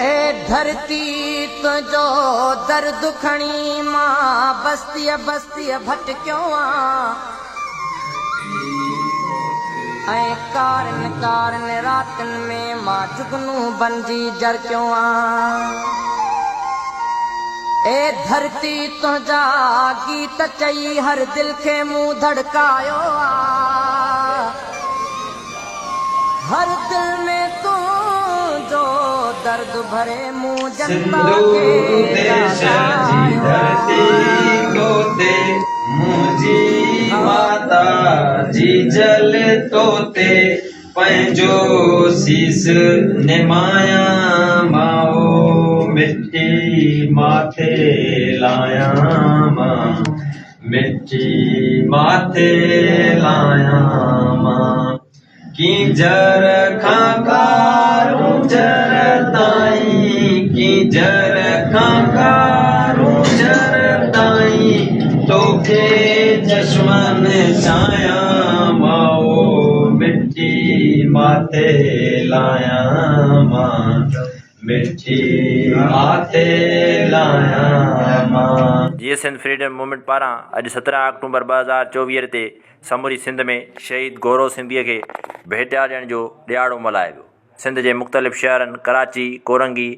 اي ڌرتي تنهنجو درد کڻي مان بستيء بستيء ڀٽڪيو آن ۽ ڪارين ڪارين راتين ۾ مان جگنو بنجي جرڪيو آن. اي ڌرتي تنهنجا گيت چئي هر دل کي مون ڌڙڪايو آ. هر دل ۾ تنهنجو درد ڀري مون جنتا سنڌو کي ديش جي جاڳايو ڌرتي آ. توتي منهنجي ماتا جيجل توتي پنهنجو سيس نمايان ماء مٽي ماٿي لايان مان مٽي ماٿي لايان مان ڪينجهر کان ڪارونجهر تائين ڪينجهر کان ڪارونجهر تائين توکي چشمن چاهيان ماء مٽي ماٿي لايان مان مٺي ماٿي لايان مان. جيئي سنڌ فريڊم موومينٽ پاران اڄ 17 آڪٽومبر 2024 تي سموري سنڌ ۾ شهيد گورو سنڌيء کي ڀيٽيا ڏيڻ جو ڏهاڙو ملهايو ويو. سنڌ جي مختلف شهرن ڪراچي، ڪورنگي،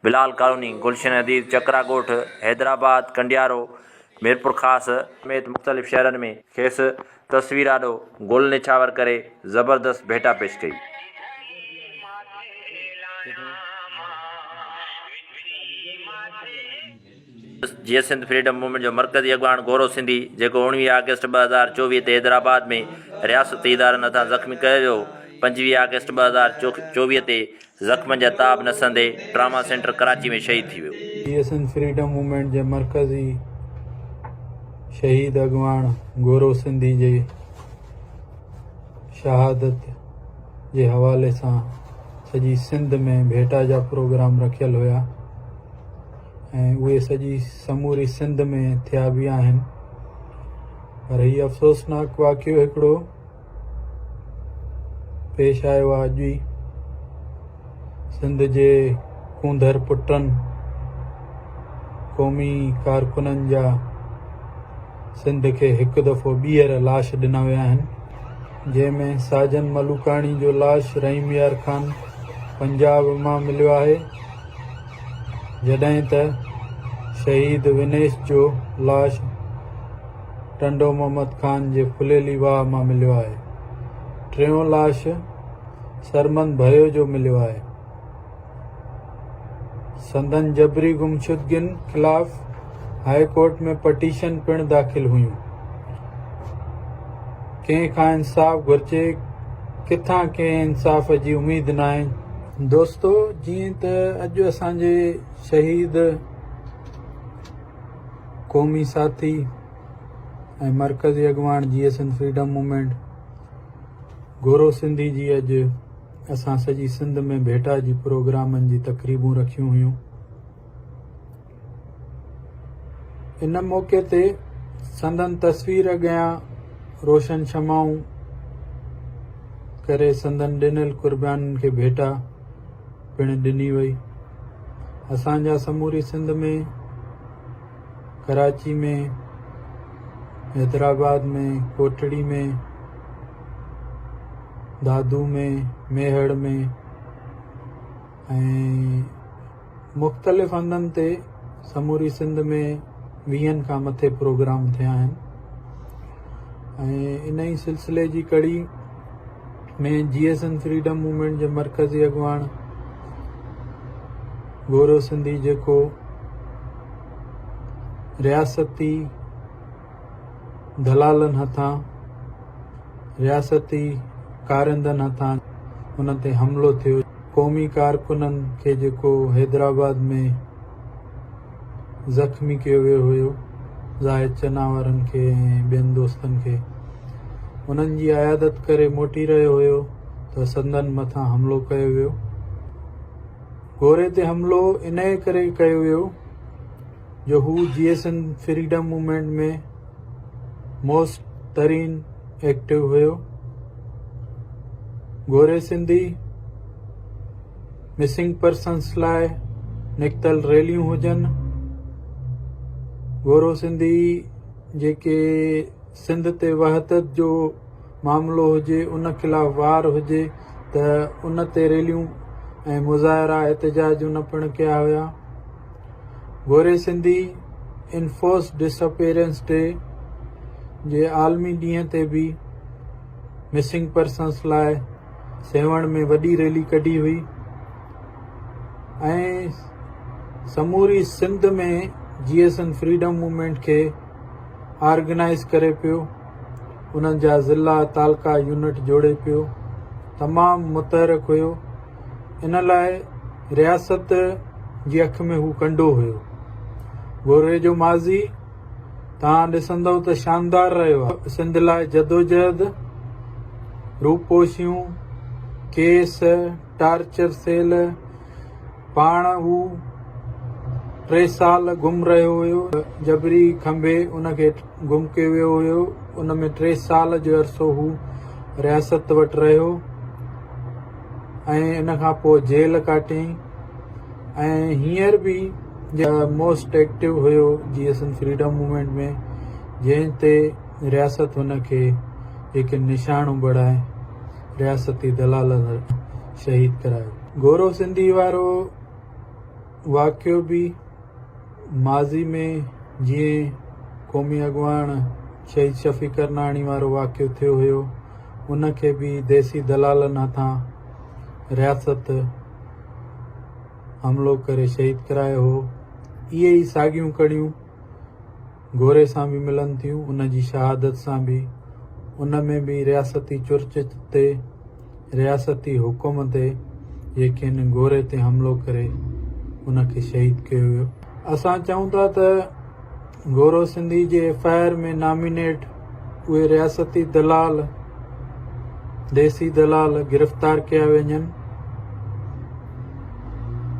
بلال ڪالوني، گلشن حديد، چڪرا ڳوٺ، حيدرآباد، ڪنڊيارو، ميرپورخاص سميت مختلف شهرن ۾ کيس تصوير آڏو گل نڇاور ڪري زبردست ڀيٽا پيش ڪئي. جيئي سنڌ فريڊم موومينٽ جو مرڪزي اڳواڻ گورو سنڌي جيڪو 19 آگسٽ 2024 تي حيدرآباد ۾ رياستي ادارن هٿان زخمي ڪيو ويو هو، 25 آگسٽ 2024 تي زخمن جا تاب نه سهندي ٽراما سينٽر ڪراچي ۾ شهيد ٿي ويو. جيئي سنڌ فريڊم موومينٽ جي مرڪزي شهيد اڳواڻ گورو سنڌي جي شهادت جي حوالي سان سڄي سنڌ ۾ ڀيٽا جا پروگرام رکيل هيا ۽ اهي سڄي سموري سنڌ ۾ ٿيا به آهن پر هي افسوسناڪ واقعو هڪڙو پيش آيو آهي اڄ ئي سنڌ جي ڪونڌر پٽن قومي ڪارڪنن جا سنڌ کي هڪ دفعو ٻيهر لاش ڏنا ويا آهن، جنهن ۾ ساجن ملوڪاڻي جو لاش رحيم يار خان پنجاب مان مليو آهي، جڏهن ته شهيد ونيش جو لاش ٽنڊو محمد خان جي ڦليلي واهه مان مليو آهي. ٽيون لاش سرمند ڀيو جو مليو آهي. سندن جبري گمشدگين خلاف هاء ڪورٽ ۾ پٽيشن پڻ داخل هيون. ڪنهن کان انصاف گهرجي ڪٿان ڪنهن انصاف جي اميد ناهي. دوستو جيئن ته اڄ اسان جي شهيد قومي ساٿي ۽ مرڪزي اڳواڻ جي سنڌ فريڊم موومينٽ گورو سنڌي جي اڄ اسان سڄي سنڌ ۾ ڀيٽا جي پروگرامن جي تقريبون رکيون هيون. ان موقعي تي سندن تصوير اڳيان روشن شمعون ڪري سندن ڏنل قربانين کي ڀيٽا پڻ ڏني وئي. اسان جا سموري سنڌ ۾ ڪراچي ۾، حيدرآباد ۾، ڪوٽڙي ۾، دادو ۾، ميهڙ ۾ ۽ مختلف هنڌن تي سموري سنڌ ۾ ويهن کان مٿي پروگرام ٿيا آهن ۽ ان ئي سلسلي جي ڪڙي ۾ جي ايس اين فريڊم موومينٽ جي مرڪزي اڳواڻ گورو سنڌي جيڪو رياستي دلالن هٿان رياستي ڪارندن هٿان ان تي حملو ٿيو. قومي ڪارڪنن کي جيڪو حيدرآباد ۾ زخمي ڪيو ويو هيو، زاهد چنا وارن کي ۽ ٻين دوستن کي، انهن جي عيادت ڪري موٽي رهيو هيو ته سندن مٿان حملو ڪيو ويو. گوري تي حملو انهيء ڪري ڪيو ويو جو هو جي S N freedom movement ۾ most ترين ايڪٽو هيو. گوري سنڌي مسنگ پرسنس لاء نڪتل ريليون هجن، گورو سنڌي جيڪي سنڌ تي وحدت جو معاملو هجي ان خلاف وار هجي ته ان تي ريليون ۽ مظاهرا احتجاج ان پڻ ڪيا هيا. گوري Sindhi enforced disappearance day جي عالمي ڏينهن تي به مسنگ پرسنس لاء سيوهڻ ۾ وڏي ريلي ڪڍي هئي ۽ سموري Sindh ۾ G S N freedom movement کي آرگنائيز ڪري پيو، انهن جا ضلع تعلقا يونٽ جوڙي پيو، تمام متحرڪ هيو، ان لاء رياست جي اک ۾ هو ڪنڊو هيو. گوري جو ماضي توهان ڏسندؤ ته شاندار رهيو آهي. سنڌ لاء جدوجهد، روپوشيون، ڪيس، ٽارچر سيل، پاڻ هو ٽي سال گم رهيو هيو، جبري کنڀي ان کي گم ڪيو ويو هيو، ان ۾ ٽي سال جو عرصو هو رياست وٽ رهيو ۽ ان کان پوء جيل ڪاٽيائين ۽ هينئر به موسٽ ايڪٽو هيو جي ايس اين فريڊم موومينٽ ۾ جنهن تي رياست هن کي هڪ نشانو بڻائي رياستي دلالن شهيد ڪرايو. گورو سنڌي وارو واقعو به ماضي ۾ جيئن قومي اڳواڻ شهيد شفيع ڪرناڻي وارو واقعو ٿيو هيو ان کي به ديسي دلالن هٿان رياست حملو ڪري شهيد ڪرايو هو. اهي ئي ساڳيون ڪڙيون گوري سان به ملن ٿيون، ان جي شهادت سان به، ان ۾ به رياستي چرچ تي، رياستي حڪم تي جيڪي ان گوري تي حملو ڪري ان کي شهيد ڪيو ويو. اسان چئون ٿا ته گورو سنڌي جي ايف I R ۾ nominate اهي رياستي دلال، ديسي دلال گرفتار ڪيا وڃن،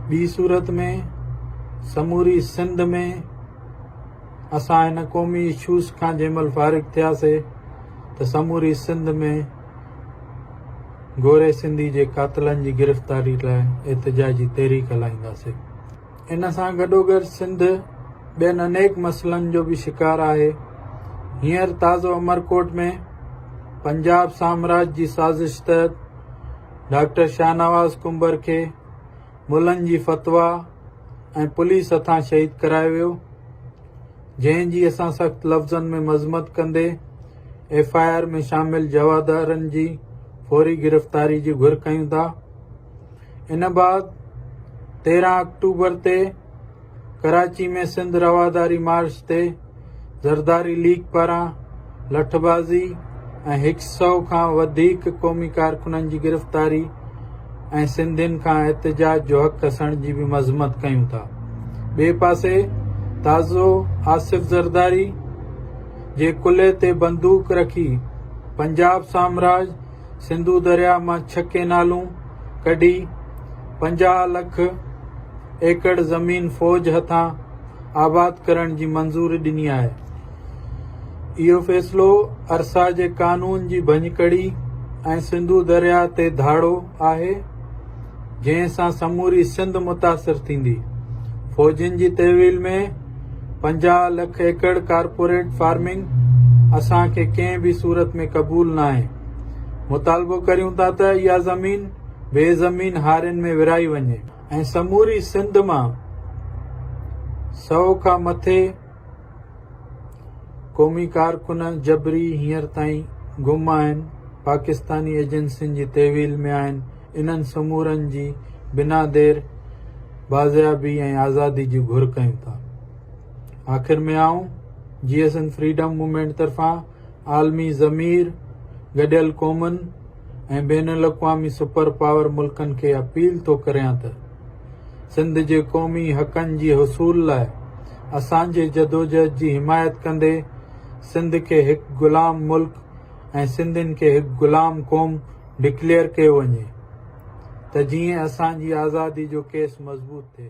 ٻي صورت ۾ سموري سنڌ ۾ اسان هن قومي اشوز کان جنهن مهل فارغ ٿياسي ته سموري سنڌ ۾ گوري سنڌي جي قاتلن جي گرفتاري لاء احتجاجي تحريڪ هلائينداسي. ان سان گڏوگڏ سنڌ ٻين انيڪ مسئلن جو به شڪار آهي. هينئر تازو عمرڪوٽ ۾ پنجاب سامراج جي سازش تحت ڊاڪٽر شاهنواز ڪنڀر کي ملن جي فتويٰ ۽ پوليس هٿان شهيد ڪرايو ويو، جنهن جي اسان سخت لفظن ۾ مذمت ڪندي ايف I R ۾ شامل جوابدارن جي فوري گرفتاري جي گهر ڪيون ٿا. ان بعد 13 آڪٽوبر تي ڪراچي ۾ سنڌ رواداري مارچ تي زرداري ليگ پاران لٺبازي ۽ هڪ سئو کان وڌيڪ قومي ڪارڪنن جي گرفتاري ۽ سنڌين کان احتجاج جو حق کسڻ جي به مذمت ڪيون ٿا. ٻئي پاسي تازو آصف زرداري جي ڪلهي تي بندوق رکي پنجاب سامراج سنڌو درياء مان ڇهه ڪينالون ڪڍي 50 لک ايڪڙ زمين فوج هٿان آباد ڪرڻ جي منظوري ڏني آهي. اهو فيصلو ارسا جي قانون جي ڀڃڪڙي ۽ سنڌو درياهه تي ڌاڙو آهي، جنهن سان سموري سنڌ متاثر ٿيندي. فوجين جي تحويل ۾ 50 لک ايڪڙ ڪارپوريٽ فارمنگ اسان کي ڪنهن به صورت ۾ قبول ناهي. مطالبو ڪريون ٿا ته اها زمين بي زمين هارين ۾ ورهائي وڃي. ۽ سموري سنڌ مان سئو کان مٿي قومي ڪارڪن جبري هينئر تائين گم آهن، پاڪستاني ايجنسين جي تحويل ۾ آهن، انهن سمورن جي بنا دير بازيابي ۽ آزادي جي گهر ڪيون ٿا. آخر ۾ آئون جي ايس اين فريڊم موومينٽ طرفان عالمي ضمير، گڏيل قومن ۽ بين الاقوامي سپر پاور ملڪن کي اپيل ٿو ڪريان ته سنڌ جي قومي حقن جي حصول لاء اسان جي جدوجهد جي حمايت ڪندي سنڌ کي هڪ غلام ملڪ ۽ سنڌين کي هڪ غلام قوم ڊڪليئر ڪيو وڃي ته جيئن اسان جي آزادي جو ڪيس مضبوط ٿئي.